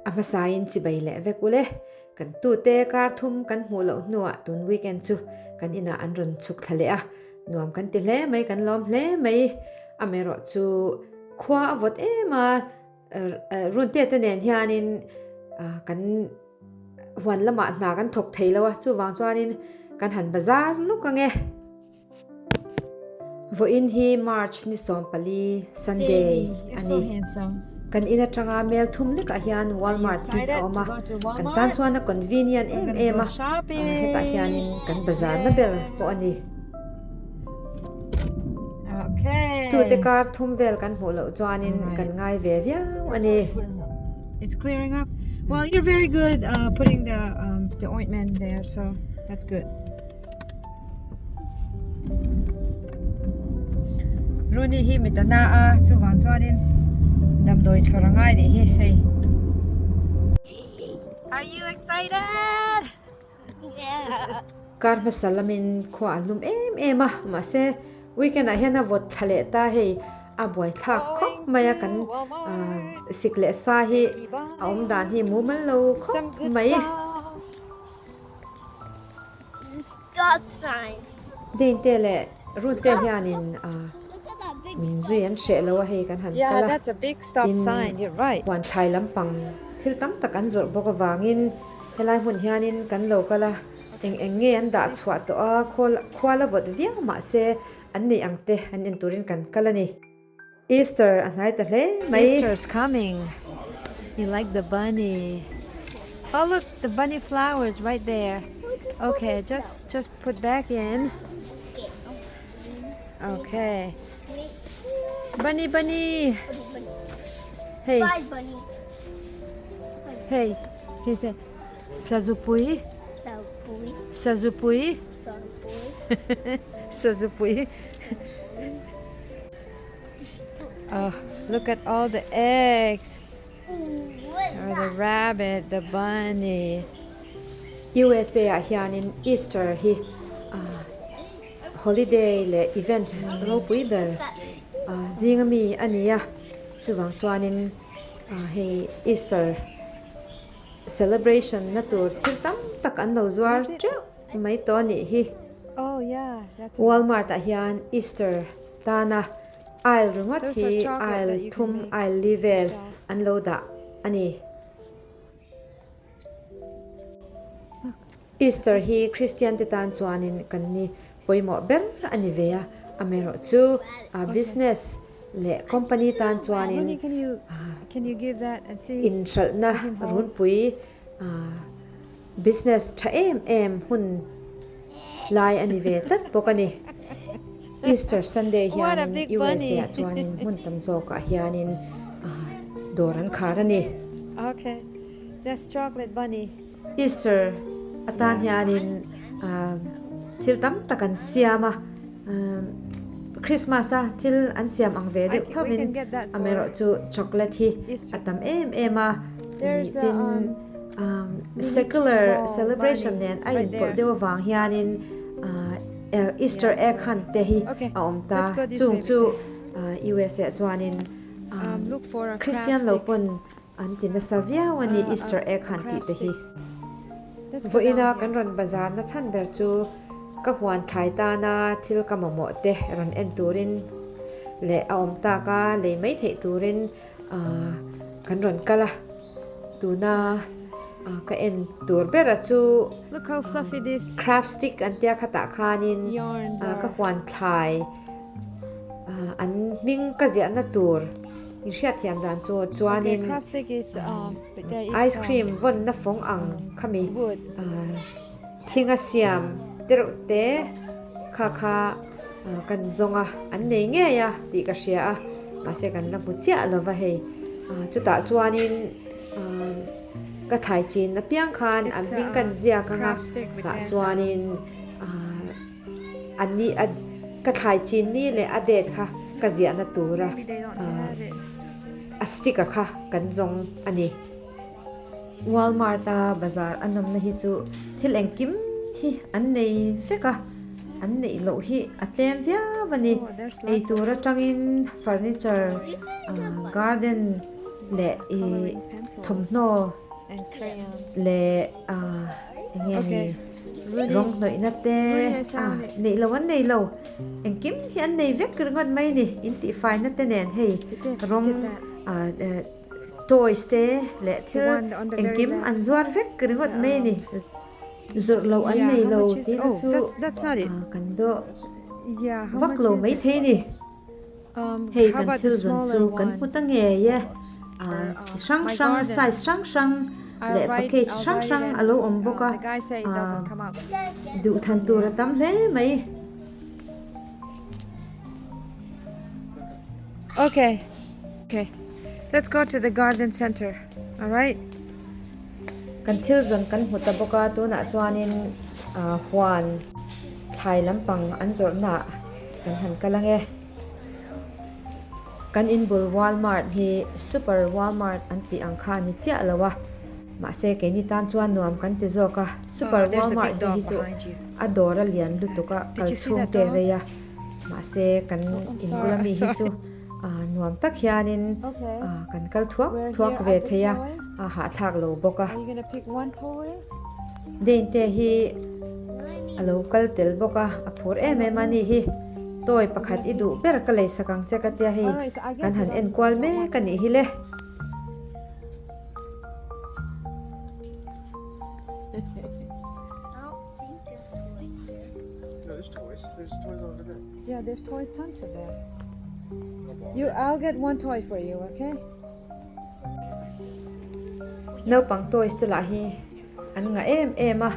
A hmasain chibai leh vek ule. Kan tute kar thum kan hmuh loh hnuah tun weekend chu kan inah an rawn chhuk thla leh a, nuam kan ti hle mai, kan lawm hle mai. Amaherawh chu khua a vawt em a, Runte te nen hianin kan huan lamah hna kan thawk thei lo a, chuvang chuanin kan han bazar luk ang e. Vawiin hi March ni 14 Sunday a ni. Kan in atanga mel thum lekah hian Walmart hi a awm a, kan tan chuan a convenient em em a, hetah hianin kan bazar na ber pawh a ni. Tute kar thum vel kan hmuh loh chuanin kan ngai ve viau a ni. It's clearing up. Well, you're very good uh, putting the um, the ointment there, so that's good. Rooney hi mit a na a chuvang chuanin damdawi thlawr a ngai nih hi hei. Are you excited? Kar hmasa lamin khua an lum em em a mahse weekend ah hian a vawt thla leh ta hei a buaithlak khawp mai a kan sik leh sa hi a awm dan hi mumal lo khawp mai. Stop sign. Dane te leh Ruth te hianin min zui an hreh lo a hei kan han kal a, tin huan thlai lampang thil tam tak an zawrh bawk avangin helai hmun hianin kan lo kal a, eng eng nge an dah chhuah tawh a, khual a vawt viau mahse an neih ang te an en turin kan kal a ni. Easter a hnai ta hle mai. Easter's coming you like the bunny oh look the bunny flowers right there okay just just put back in okay bunny bunny hey hey he said sazupui sazupui sazupui Oh, look at all the eggs. Or the rabbit, the bunny. USA ah hianin Easter hi holiday leh event ropui ber zinga mi a ni a, chuvang chuanin hei Easter celebration na tur thil tam tak an lo zuar teuh mai tawh a nih hi. Walmart ah hian Easter tana aisle ringawt hi aisle thum aisle li vel an lo dah a ni. Easter hi Christian te tan chuanin kan ni pawimawh ber a ni ve a, amaherawhchu business leh company tan chuanin inhralhna runpui Business tha em em hun lai a ni ve tlat bawk a ni. Easter Sunday hianin USA ah chuanin hmun tam zawkah hianin dawr an khar a ni. Easter atan hianin thil tam tak an siam a, Christmas a thil an siam ang ve deuh thovin amaherawhchu chocolate hi a tam em em a, tin. Secular celebration nen a inpawlh deuh avang hianin Easter egg hunt te hi a awm ta. Chung chu USA ah chuanin Christian lo pawn an ti nasa viau a ni Easter egg hunt tih te hi. Vawiina kan rawn bazar na chhan ber chu ka huan thlai tana thil ka mamawh te rawn en turin leh a awm tak a lei mai theih turin kan rawn kal a. Tuna ka en tur bera chu craft stick an tia khatah khanin ka huan thlai an hming ka ziahna tur in hriatthiam dan chu chuanin ice cream vawnna fawng ang khami thinga siam tereuh te kha kha kan zawng a an nei ngei a tih ka hria a mahse kan la hmu chiah lo va hei chutah chuanin ka thlai chin apiang khan an hming kan ziak ang a tah chuanin an ni a ka thlai chin ni leh a date kha ka ziahna tura a stick a kha kan zawng a ni. Walmart a bazar a nawmna hi chu thil engkim hi an nei vek a, an neih loh hi a tlem viau a ni. Eitur atangin furniture, garden. leh ih thawmhnaw leh ah eng nge ni rawng hnawihna te ah neih lo an nei lo engkim hi an nei vek ringawt mai a ni in tihfaina te nen hei rawng ah toys te leh thil engkim an zuar vek ringawt mai a ni. Zawrh loh an nei lo tihna chu kan dawh vak lo maithei a ni. Hei kan thil zawn chu kan hmu ta ngei e. Chi hrang hrang size hrang hrang leh package hrang hrang a lo awm bawk a. Duhthan tur a tam hle mai. Okay okay let's go to the garden center alright. Kan thil zawn kan hmu ta bawk a tunah chuanin huan thlai lampang an zawrhna ah kan han kal ang e. Kan inbul Walmart hi Super Walmart an tih ang kha a ni chiah lo a, mahse keini tan chuan nuam kan ti zawk a, Super Walmart te hi chu a dawr a lian lutuk a kal chhung te rei a, mahse kan inbul ami hi chu. Nuam tak hianin kan kal thuak thuak ve thei a, a hahthlak lo bawk a. Dane te hi a lo kal tel bawk a, a phur em em a ni hi. Toy pakhat i duh ber ka lei sak ang che ka tia hei kan han en kual mek a nih hi le. Yeah, there's toys, tons of them. You, I'll get one toy for you, okay? Naupang toys te lah hi an ngah em em a,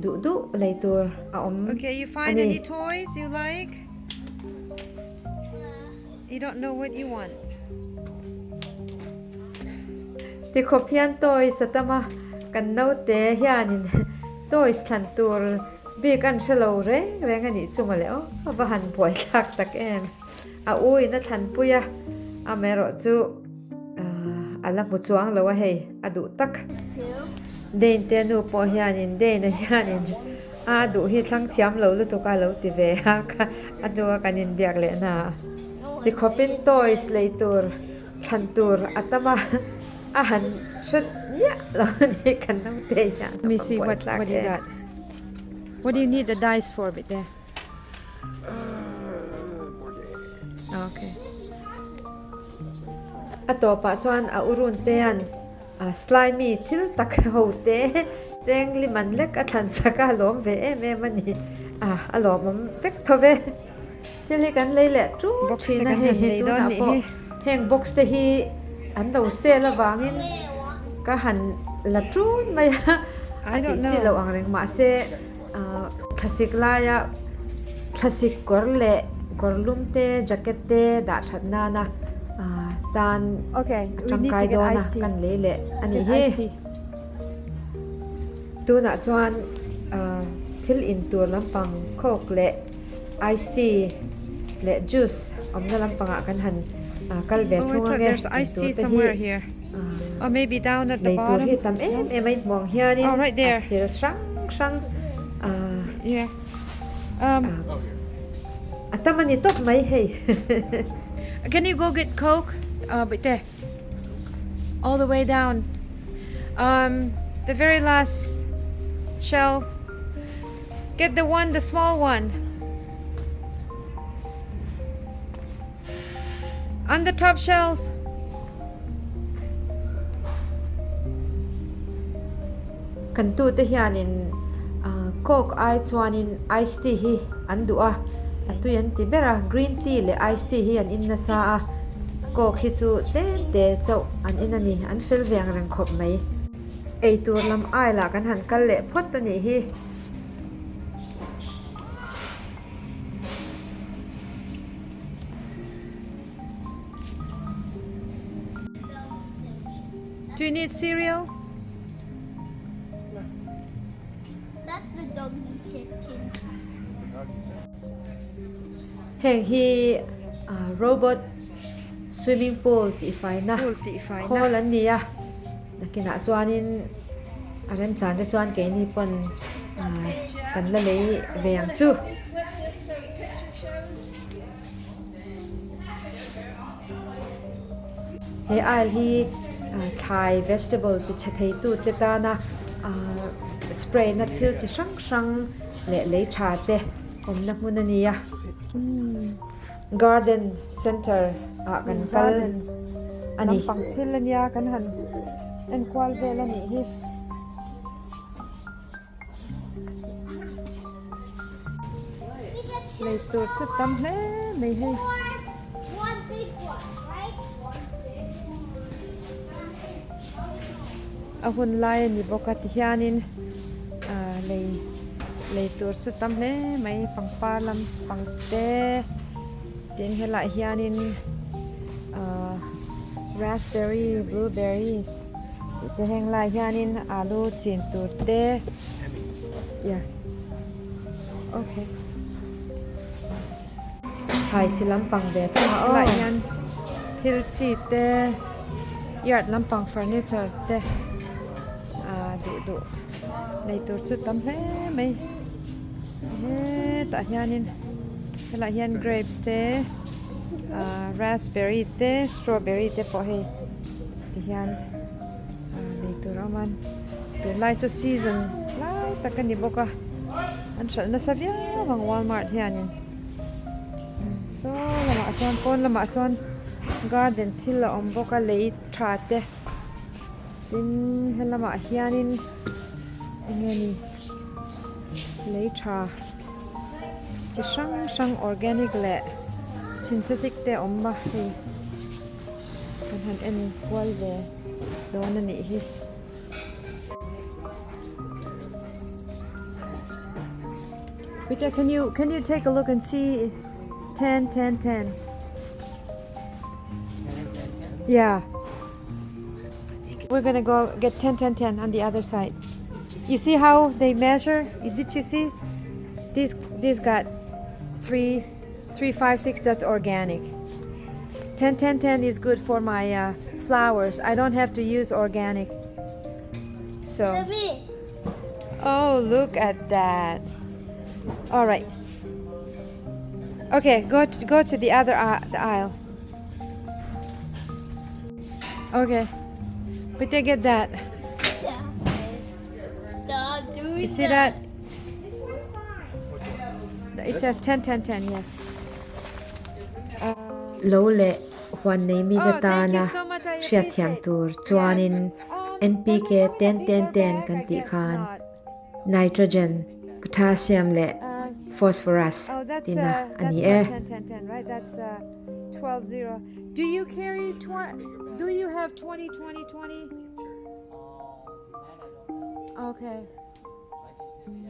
duh duh lei tur a awm a ni. Okay, you find any toys you like? You don't know what you want. Tikhawp hian toys a tam a, kan naute hianin toys thlan tur Bik an hre lo reng reng a nih chu mawle aw, a va han buai thlak tak em. A u in a thlanpui a, amaherawh chu a la hmu chuang lo a hei, a duh tak. Dane te nu pawh hianin Dane a hianin a duh hi thlang thiam lo lutuk a lo ti ve a, a hnua kan inbiak leh na. Tikhawpin toys lei tur thlan tur a tam a, a han hre miah lo a ni kan naute hian a va buai thlak em. What do you need the dice for bit there? Okay. A tawpah chuan a urun tean slimy thil tak ho te cheng liman lek a thlan sak a lawm ve em em a ni. A lawmawm vek tho ve. Thil hi kan lei leh ṭut ṭhin a hei hi tunah pawh heng box te hi an lo sale avangin ka han la ṭun mai a, a tih chi loh ang reng mahse thlasik laia thlasik kawr leh kawr lum te jacket te dah ṭhat nana tan a ṭangkai dawn a kan lei leh a nih hi. Tunah chuan thil intur lampang coke leh. Ice tea leh juice awmna lampangah kan han kal ve thung ang e. Eitur te hi lei tur hi tam em em a inhmuh ang hianin a thil hrang hrang a tam a ni tawp mai hei. Can you go get coke bawihte all the way down the very last shelf. Get the one, the small one. On the top shelf. Kan tute hianin coke ai chuanin ice tea hi an duh a, a tui an ti ber a, green tea leh ice tea hi an in nasa a, coke hi chu tlem te chauh an in a ni, an fel ve ang reng khawp mai. Eitur lam ailah kan han kal leh phawt a nih hi. Do you need cereal? That's the doggy section. Heng hi robot swimming pool tihfaina khawl an ni a. Nakinah chuanin a remchan te chuan keini pawn kan la lei ve ang chu. He aisle hi thlai vegetable ti chhe thei tu te tana ahh spray na thil chi hrang hrang leh lei tha te awmna hmun a ni a. Garden center ah kan kal a ni. Lampang thil a nia kan han enkual vel a nih hi. Lei tur chu tam hle mai hei. A hun lai a ni bawk a tihianin ah lei lei tur chu tam hle mai pangpar lampang te tin helaiah hianin ah raspberry blueberries tih te heng laiah hianin alu chin tur te yeah okay. Thlai chi lampang ve thung a aw. Helaiah hian thil chi te yard lampang furniture te ah duh duh nei tur chu tam hle mai hetah hianin helaiah hian grapes te ah raspberry te strawberry te pawh hei tihian ah nei tur a awm a tunlai chu season lai tak a ni bawk a. An hralh nasa viau ang Walmart hianin saw lamah sawn pawn lamah sawn garden thil a awm bawk a lei tha te tin helamah hianin eng nge ni lei tha chi hrang hrang organic leh synthetic te a awm a hei kan han en kual ve dawn a nih hi. Peter, can you can you take a look and see 10 10 10? Yeah. We're gonna go get 10 10 10 on the other side. You see how they measure? Did you see? These these got 3 3 5 6 that's organic. 10 10 10 is good for my uh, flowers. I don't have to use organic. So Oh, look at that. All right. Okay, go to, go to the other uh, the aisle. Okay. But they get that. You see that? It says 10 10 10, yes. Lo leh huan nei mite tana hriatthiam tur chuanin NPK ten ten ten kan tih khan nitrogen, potassium leh phosphorus tina a ni e.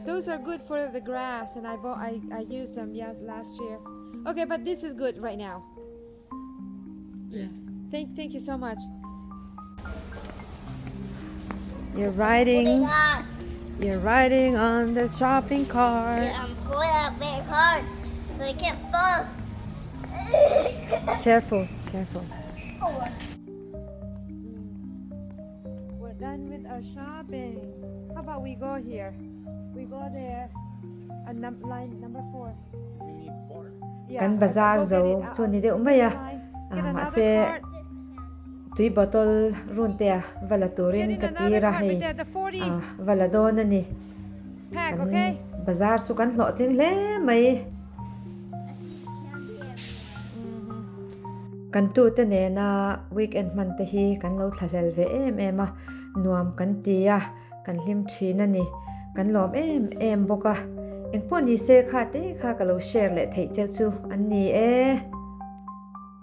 Those are good for the grass and I bought I, I used them yes last year. Okay, but this is good right now. Yeah. Thank thank you so much. You're riding. You're riding on the shopping cart. Yeah, I'm pulling up very hard so I can't fall. Careful, careful. We're done with our shopping. How about we go here? We go there. A num line number 4. Kan bazar zo chu ni deuh mai a, mahse tui bottle run te a va la turin ka tir a hei va la dawn a ni. Kan bazar chu kan hlawhtling hle mai. Kan tute nena weekend hman te hi kan lo thlahlel ve em em a, nuam kan ti a, kan hlim thin a ni. Kan lawm em em bawk a, engpawh ni se kha te kha ka lo share leh theih cheu chu an ni e.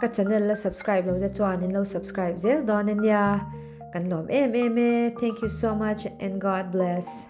Ka channel la subscribe lo te chuan in lo subscribe zel dawn ania, kan lawm em em e, thank you so much and God bless.